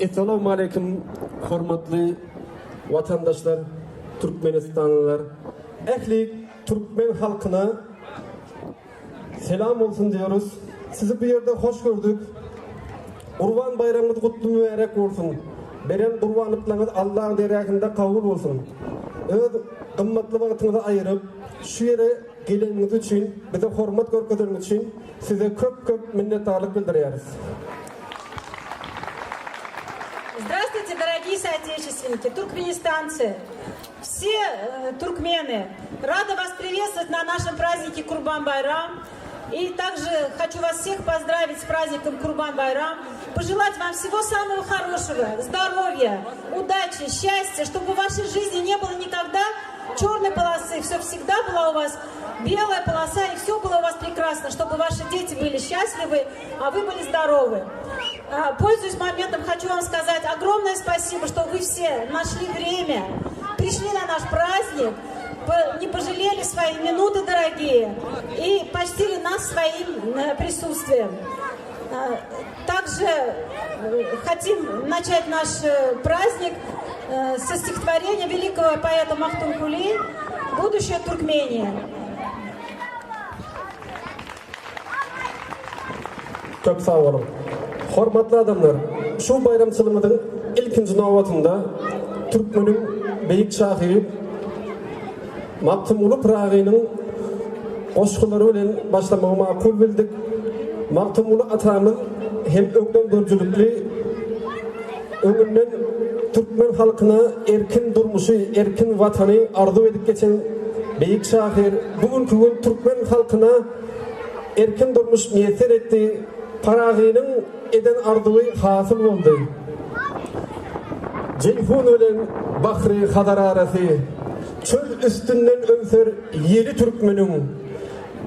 Essalawmaleýkim hormatly watandaşlar, türkmenistanlylar. Ähli türkmen halkyna selam bolsun diýorus. Sizi bu ýerde hoş gördük. Gurban baýramyňyz gutly mübärek bolsun. Beren gurbanlyklaryňyz Allaň dergähinde kabul bolsun. Öz gymmatly wagtyňyzy aýyryp, şu ýere geleniňiz üçin, bize hormat görkezeniňiz üçin size köp-köp minnetdarlyk bildirýäris. Здравствуйте, дорогие соотечественники, туркменистанцы, все э, туркмены. Рада вас приветствовать на нашем празднике Курбан-Байрам. И также хочу вас всех поздравить с праздником Курбан-Байрам, пожелать вам всего самого хорошего, здоровья, удачи, счастья, чтобы в вашей жизни не было никогда черной полосы, все всегда была у вас белая полоса, и все было у вас прекрасно, чтобы ваши дети были счастливы, а вы были здоровы. А, пользуясь моментом, хочу вам сказать огромное спасибо, что вы все нашли время, пришли на наш праздник, не пожалели свои минуты дорогие и почтили нас своим э, присутствием. А, также э, хотим начать наш э, праздник со стихотворения великого поэта Махтумкули «Будущее Туркмении». Köp sag boluň. Hormatly adamlar, şu baýramçylygymyzyň ilkinji nobatynda türkmeniň beýik şahyry Magtymguly Pyragynyň goşgulary bilen başlamagy makul bildik. Magtymguly atamyz hem öňdengörüjilikli, öňünden türkmen halkyna erkin durmuşy, erkin Watany arzuw edip geçen beýik şahyr. Bu günki gün türkmen halkyna Erkin durmuş miýesser etdi, Pyragynyň eden arzuwy hasyl boldy. Jeýhun bilen Bahry Hazar arasy, Çöl üstünden öwser ýeli türkmeniň.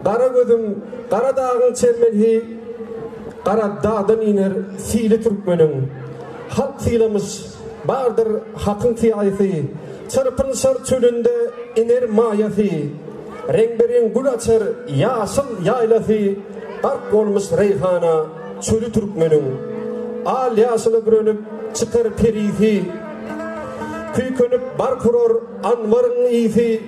Gara gözüm, gara dagyň çermesi, Gara dagdan iner sili türkmeniň. Halk sylamyş, bardyr Hakyň syýasy, Çyrpynşar çölünde iner maýasy. Reňbe-reň gül açar ýaşyl ýaýlasy, Gark bolmuş reýhana çöli türkmeniň. Al-ýaşyla bürenip çykar perisi, Küýkenip bark urar anbaryň ysy,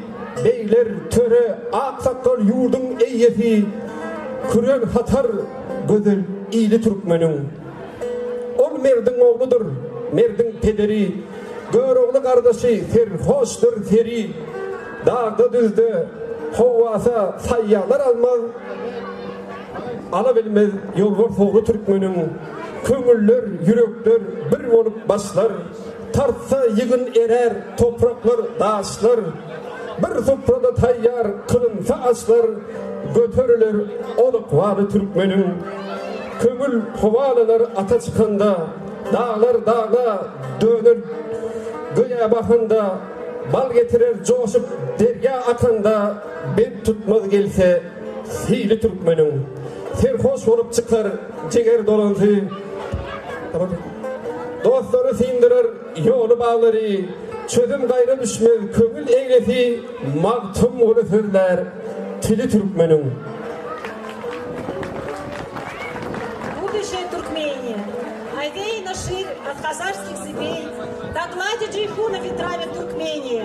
Begler, töre, aksakgal ýurduň eýesi, Küren hatar gözel ili türkmeniň. Ol merdiň ogludyr, merdiň pederi, Görogly gardaşy serhoşdyr seri, Dagda-düzde howasa saýýarlar almaz, Ala bilmez ýolbars ogly türkmeniň, Köňüller, ýürekler bir bolup başlar, Tartsa ýygyn erär topraklar, daşlar, Bir suprada taýýar kylynsa aşlar, Göteriler ol ykbaly türkmeniň. Köňül howalanar ata çykanda, Daglar daga döner göýä bakanda, Bal getirer joşup derýa akanda, Bent tutmaz gelse sili türkmeniň. Serhoş bolup çykar jiger dolansy, Dostlary syndyrar ýoly baglary, Çözüm gaýra düşmez köňül egresi, Magtymguly sözlär tili türkmeniň. Будущее Туркмении. Овеяна ширь от хазарских степей, До глади Джейхуна ветрами Туркмении.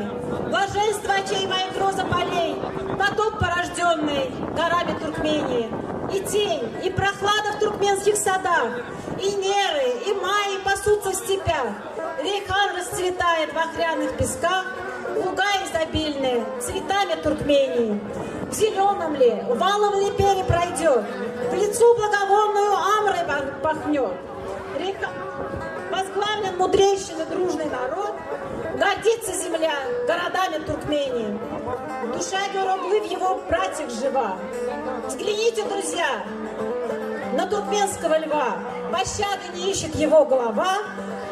Блаженство очей моих гроза полей, Потоп порожденный горами Туркмении. И тень, и прохлада в туркменских садах, И неры, и маи пасутся в степях. Рейхан расцветает в охряных песках, Луга изобильные цветами Туркмении. В зеленом ли, валом ли пере пройдет, В лицу благовонную амрой пахнет. Река возглавлен мудрейший и дружный народ, Гордится земля городами Туркмении. Душа Героглы в его братьях жива. Взгляните, друзья, на туркменского льва. Пощады не ищет его голова,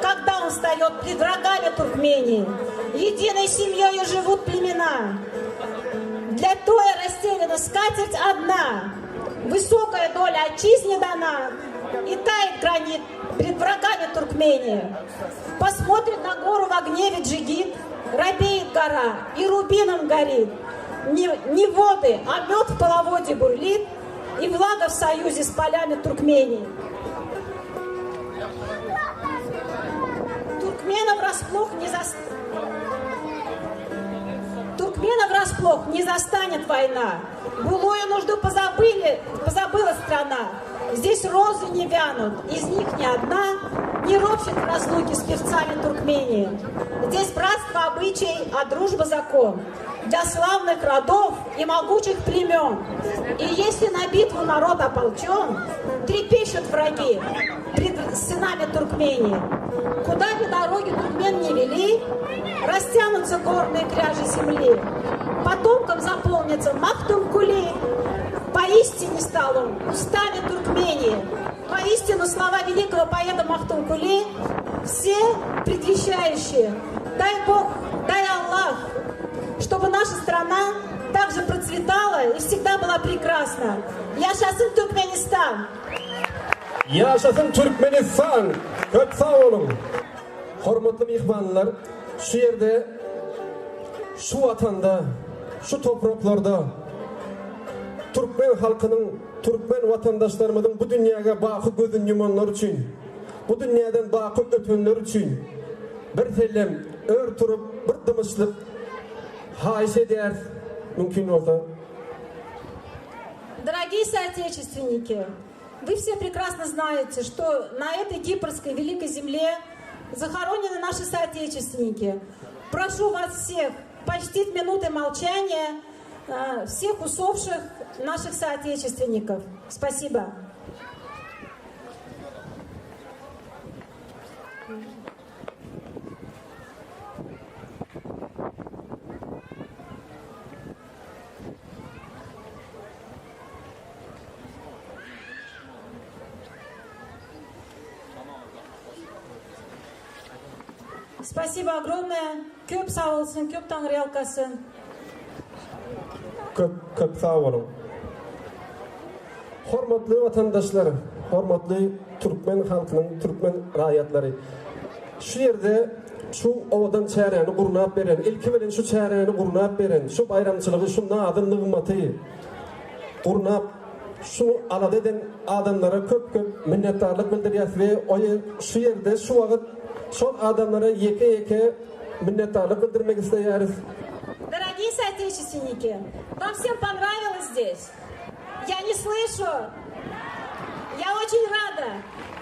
когда он встает пред врагами Туркмении. Единой семьей живут племена. Для тоя расстелена скатерть одна. Высокая доля отчизне дана. И тает гранит пред врагами Туркмении. Посмотрит на гору в огне джигит, робеет гора и рубином горит. Не, не воды, а мед в половоде бурлит, и влага в союзе с полями Туркмении. Туркмена врасплох не за... Туркмена врасплох не застанет война. Былую нужду позабыли, позабыла страна. Здесь розы не вянут, из них ни одна не ропщет в разлуке с певцами Туркмении. Здесь братство обычай, а дружба закон. Для славных родов и могучих племен. И если на битву народ ополчен, трепещут враги пред сынами Туркмении. Куда бы дороги туркмен не вели, растянутся горные кряжи земли. Потомкам заполнится Махтумкули. Поистине стал он устами Туркмении. Поистину слова великого поэта Махтумкули все предвещающие. Дай Бог, дай Аллах, чтобы наша страна также процветала и всегда была прекрасна. Ýaşasyn Türkmenistan! Ýaşasyn Türkmenistan! Köp sag boluň! Hormatly myhmanlar, şu ýerde, şu Watanda, şu topraklarda türkmen halkynyň, türkmen watandaşlarymyzyň bu dünýäge baky gözüni ýumanlar üçin, bu dünýäden baky ötenler üçin bir sellem ör turup, bir dymyşlyk haýyş edýäris, mümkin bolsa. Дорогие соотечественники, вы все прекрасно знаете, что на этой Кипрской великой земле захоронены наши соотечественники. Прошу вас всех почтить минуты молчания э, всех усопших наших соотечественников. Спасибо. Спасибо огромное. Köp sag bolsun, köp Taňryýalkasyn. Köp köp sag boluň. Hormatly watandaşlar, hormatly türkmen halkynyň, türkmen raýatlary! Şu ýerde şu owadan çäräni gurnap beren, ilki bilen şu çäräni gurnap beren, şu baýramçylygy, şu nazy-nygmaty gurnap, şu alada eden adamlara köp-köp minnetdarlyk bildirýäs we o şu ýerde şu wagt şol adamlara ýeke-ýeke minnetdarlyk bildirmek isleýäris. Дорогие соотечественники, вам всем понравилось здесь? Я не слышу. Я очень рада.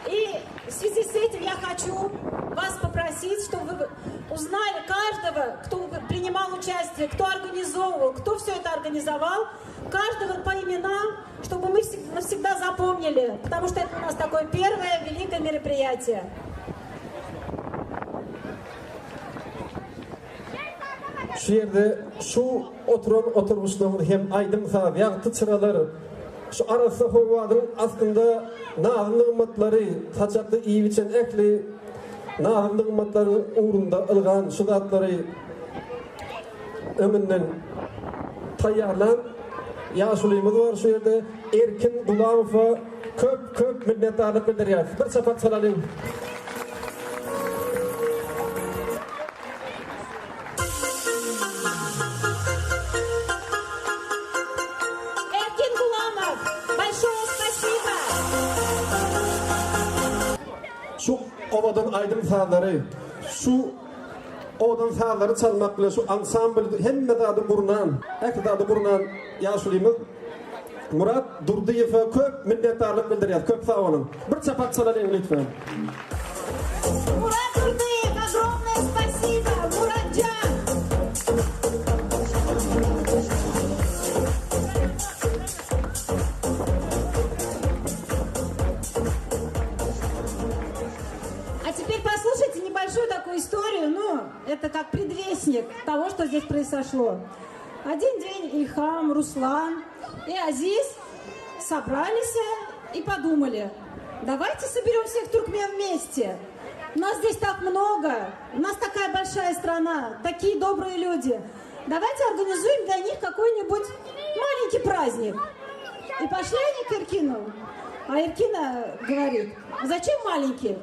И в связи с этим я хочу вас попросить, чтобы вы узнали каждого, кто принимал участие, кто организовывал, кто все это организовал, каждого по именам, чтобы мы навсегда запомнили, потому что это у нас такое первое великое мероприятие. Şu ýerde şu oturan oturgyçlaryň hem aýdym-saz, ýagty çyralar, şu arassa howanyň astynda nazy-nygmatlary saçakda iýip-içen ähli nazy-nygmatlaryň ugrunda ylgan şu zatlary öňünden taýýarlan ýaşulymyz bar şu ýerde Erkin Gulamowa köp-köp minnetdarlyk bildirýäris. Bir çapak çalalyň. Erkin Gulamov, большое спасибо! Şu owadan aýdym-sazlary, şu owadan sazlary çalmak bilen şu ansambl hemme zady gurnan, ähli zady gurnan ýaşulymyz Murat Durdyýewe köp minnetdarlyk bildirýäris. Köp sag boluň. Bir çapak çalalyň lütfen. Murat Durdyýew, огромное спасибо! Muratjan! А теперь послушайте небольшую такую историю, ну, это как предвестник того, что здесь произошло. Один день Ильхам, Руслан и Азиз собрались и подумали, давайте соберем всех туркмен вместе. Нас здесь так много, у нас такая большая страна, такие добрые люди. Давайте организуем для них какой-нибудь маленький праздник. И пошли они к Эркину. А Эркина говорит, зачем маленький?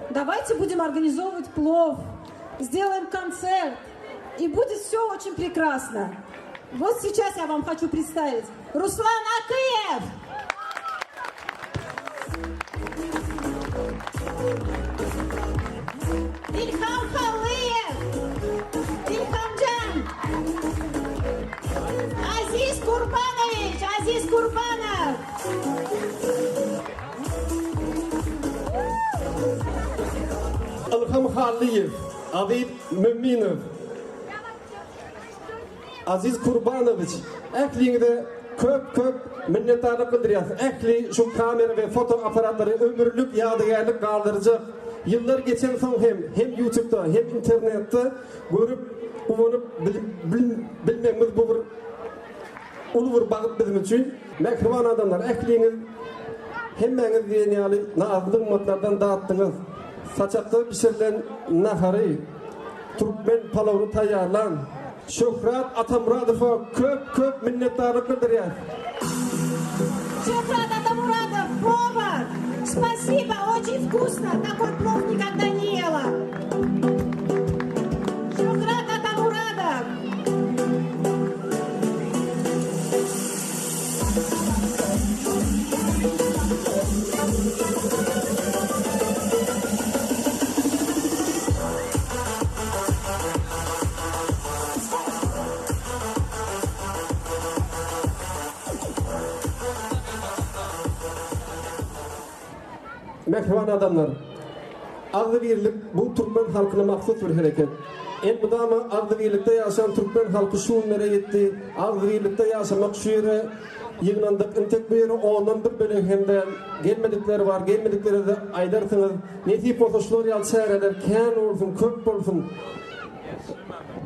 Давайте будем организовывать плов, сделаем концерт, и будет все очень прекрасно. Вот сейчас я вам хочу представить Руслан Акыев! Ильхам. Ylham Hallyýew, Aziz Mömminow, Aziz Kurbanowiç, ähliňize köp-köp minnetdarlyk bildirýäs. Ähli şu kamera we foto apparatlary ömürlik ýadygärlik galdyrjak. Ýyllar geçensoň hem, hem ýutubda, hem internetde görüp, guwanyp bilmegimiz bu bir uly bir bagt biziň üçin. Mähriban adamlar, ähliňiz, hemmäňiz diýen ýaly naz-nygmatlardan datdyňyz. Saçakda bişirilen nahary, türkmen palawyny taýýarlan Şöhrat Atamyradowa köp-köp minnetdarlyk bildirýäs. Şöhrat Atamuradow, powar! Spasibo, oçin wkusno, takoý plov nikogda ne ýela. Şöhrat Atamuradow! Mähriban adamlar! Agzybirlik bu türkmen halkyna mahsus bir hereket. Elmydama agzybirlikde ýaşan türkmen halky şu günlere ýetdi. Agzybirlikde ýaşamak şu ýere ýygnandyk. Intek bu ýere ondan bir bölegi hem däl. Gelmedikler bar, gelmediklere-de aýdarsyňyz. Nesip bolsa şular ýaly çäreler kän bolsun, köp bolsun.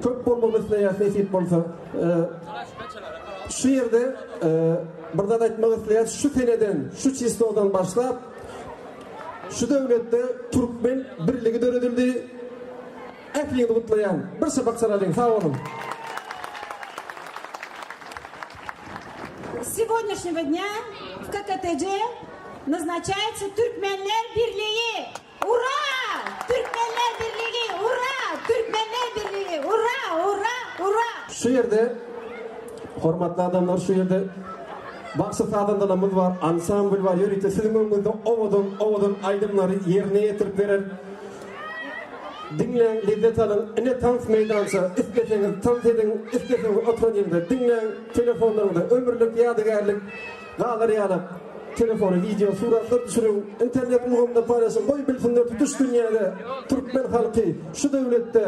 Köp bolmagyny isleýäs nesip bolsa. Şu ýerde bir zat aýtmak isleýäs, şu seneden, şu çislodan başlap şu döwletde türkmen birligi döredildi. Ähliňizi gutlaýan. Bir şapak çalalyň, sag boluň. S сегодняшнего дня в KKTC назначается Türkmenler Birligi! Ura! Türkmenler Birligi! Ura! Türkmenler Birligi! Ura! Ura! Ura! Şu ýerde hormatly adamlar şu ýerde bagşy sazandalarymyz bar, ansambl bar, ýörite siziň öňüňizde owadan owadan aýdymlary ýerine ýetirip berer. Diňläň, lezzet alyň, ine tans meýdança, isleseňiz tans ediň, isleseňiz oturan ýeriňizde diňläň, telefonlaryňyzda ömürlik ýadygärlik galar ýaly telefona wideo suratlar düşüriň, internet ulgamynda paýlaşyň, goý bilsinler tutuş dünýäde türkmen halky şu döwletde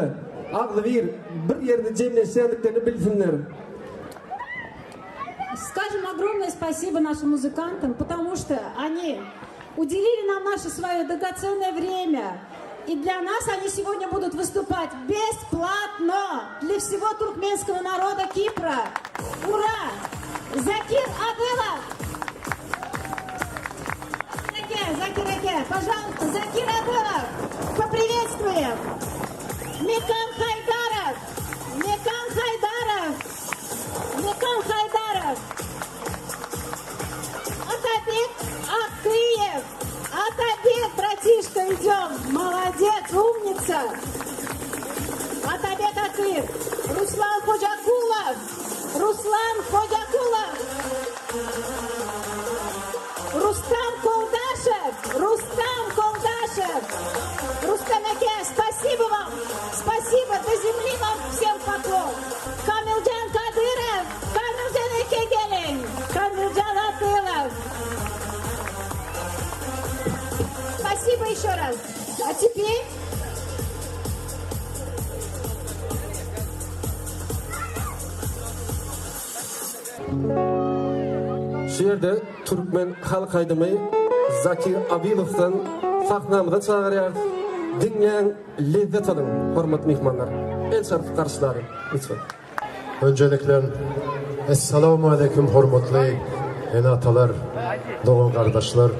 agzybir bir ýerde jemleşýändiklerini bilsinler. Скажем огромное спасибо нашим музыкантам, потому что они уделили нам наше свое драгоценное время. И для нас они сегодня будут выступать бесплатно для всего туркменского народа Кипра. Ура! Закир Адылов! Закир, Закир Аке, пожалуйста, Закир Адылов, поприветствуем! Мекан Хайдаров! Мекан Хайдаров! Мекан Хайдаров! Атабек Акыев! Атабек, братишка, идем! Молодец, умница! Атабек Акыев! Руслан Ходжакулов! Руслан Ходжакулов! Рустам Колдашев! Рустам Колдашев! Рустам Аке, спасибо вам! Спасибо! До земли вам всем поклон! Камилджан Кадыров! Камилджан eke geliň! Камилджан Атылов! Спасибо еще раз! А теперь... Şu ýerde türkmen halk aýdymy Zakir Abilowdan sahnamyza çagyrýarys. Diňläň, lezzet alyň, hormatly myhmanlar. El çarpyp garşylalyň, lütfen. Önjelikle Essalamu Aleýkum hormatly ene-atalar, dogan-gardaşlar.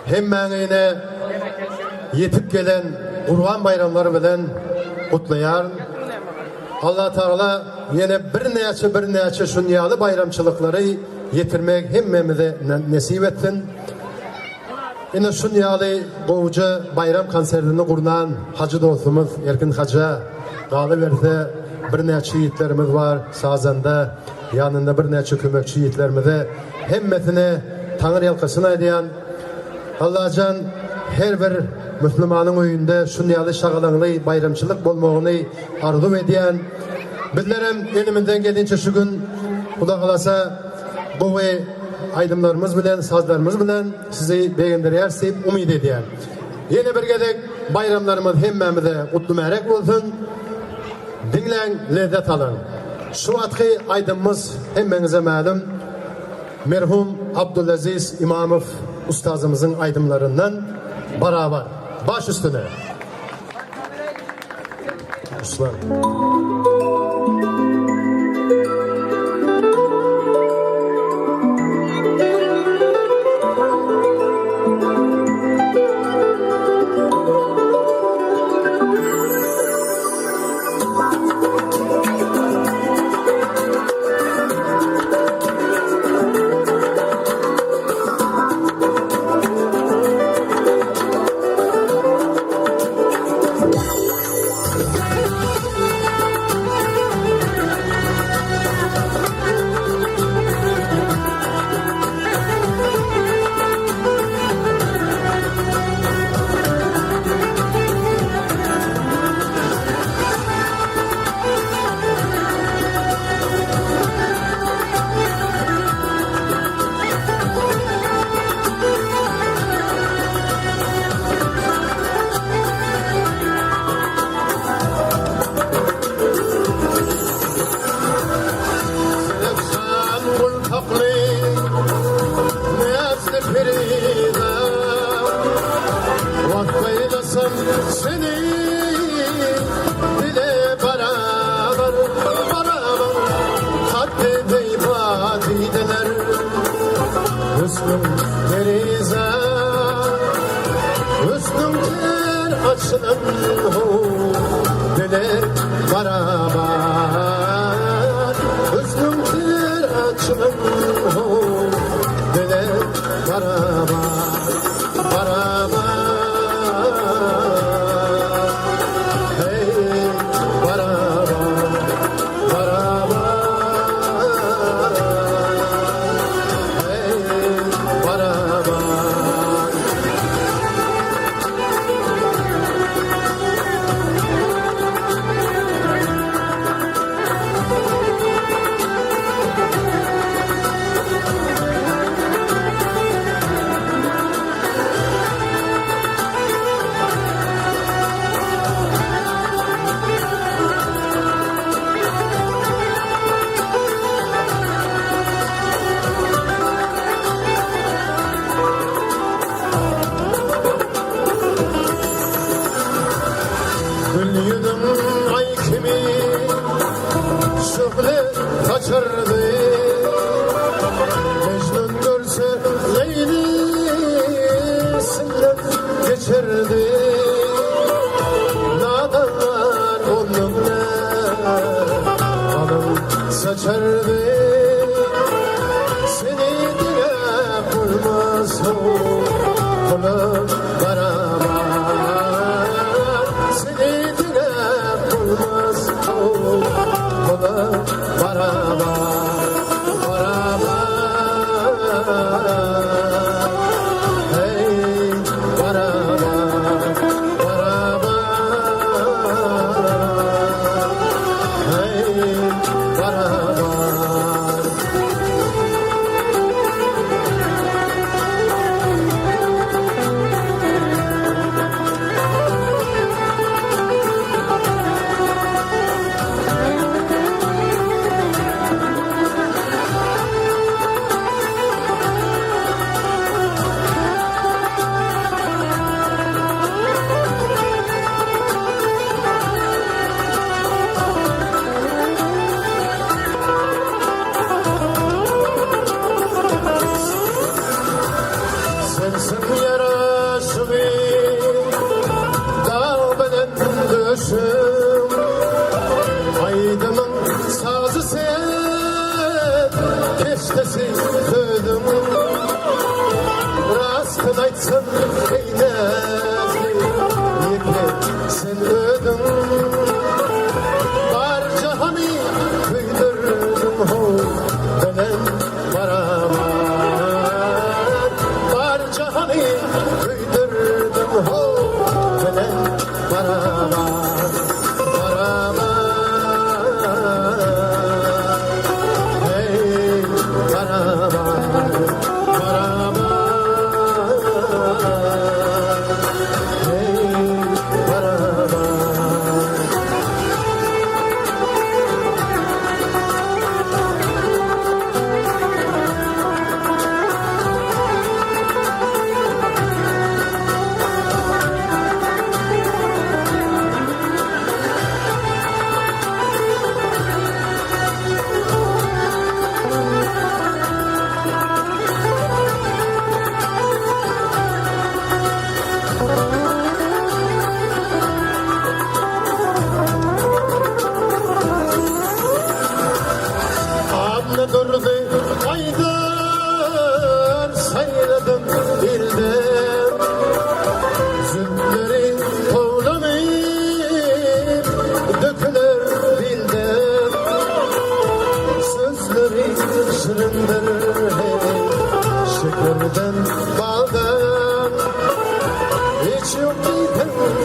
Hemmäňi ine ýetip gelen Gurban baýramlary bilen gutlaýaryn. Allatagala ýene birnäçe birnäçe şunýaly baýramçylyklary ýetirmegi hemmämize nesip etsin. Ine şunýaly gowuja baýram konsertini gurnan hajy dostumyz Erkin haja, galyberse birnäçe ýigitlerimiz bar, sazanda, ýanynda birnäçe kömekçi ýigitlerimize hemmesine taňyrýalkasyn aýdýan. Allajan her bir musulmanyň öýünde şunýaly şagalaňly baýramçylyk bolmagyny arzuw edýän. Bizlerem elimizden gelinçe şu gün Hudahalasa gowy aýdymlarymyz bilen, sazlarymyz bilen sizi begendirýäris diýip umyt edýän. Ýene bir gezek baýramlarymyz hemmämize gutly märek bolsun. Diňläň, lezzet alyň. Şu wagtky aýdymymyz hemmäňize mälim merhum Abdulaziz Imamow ustazymyzyň aýdymlaryndan Barabar. Baş üstüne. Ruslan. Gül ýüzüň aý kimi şöhle saçardy. Mejnun görse Leýlisinden geçerdi. Nadanlar onuň alyn saçardy. Seni diňe bolmaz Kula barabar. Seni diňe bolmaz Kula barabar. Barabar. Hey barabar. Zülpleri towlanyp döküler dilden Sözleri şirindir hey şekerden baldan Hiç yok diýseň.